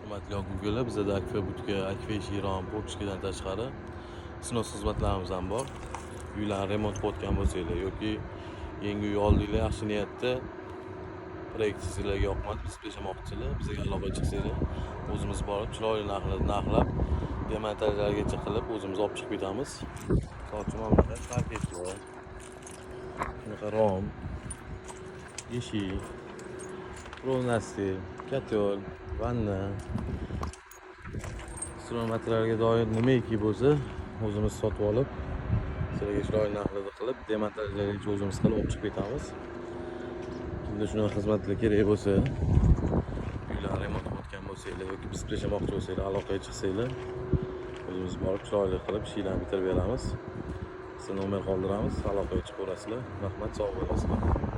Hurmatli aka-ukalar, bizada akfa будка, akfa eshik rom, поручка dan tashqari снос xizmatlarimiz ham bor. Uylarni remont qilayotgan bo'lsanglar yoki yangi uy oldinglar, yaxshi niyatda proyekt sizlarga yoqmadi, biz yashamoqchisizlar, bizga aloqaga chiqsanglar, o'zimiz borib chiroyli narxlarda narxlab, demontajlargacha qilib, o'zimiz olib chiqib ketamiz. Misol uchun, mana bunaqa parketlar, shunaqa rom, eshik, профнастил, котёл, vanna, стройматериал ga doir nimaiki bo'lsa, o'zimiz sotib olib, sizlarga chiroyli narxlarda qilib, demontajlargacha o'zimiz qilib olib chiqib ketamiz. Kimda shunaqa xizmatlar kerak bo'lsa, uylarni remont qilayotgan bo'lsanglar yoki biz yashamoqchi bo'lsanglar, aloqaga chiqsanglar, o'zimiz borib chiroyli qilib ishinglarni bitirib beramiz. Siz nomer qoldiramiz, aloqaga chiqaverasizlar. Rahmat, sog' bo'lasizlar.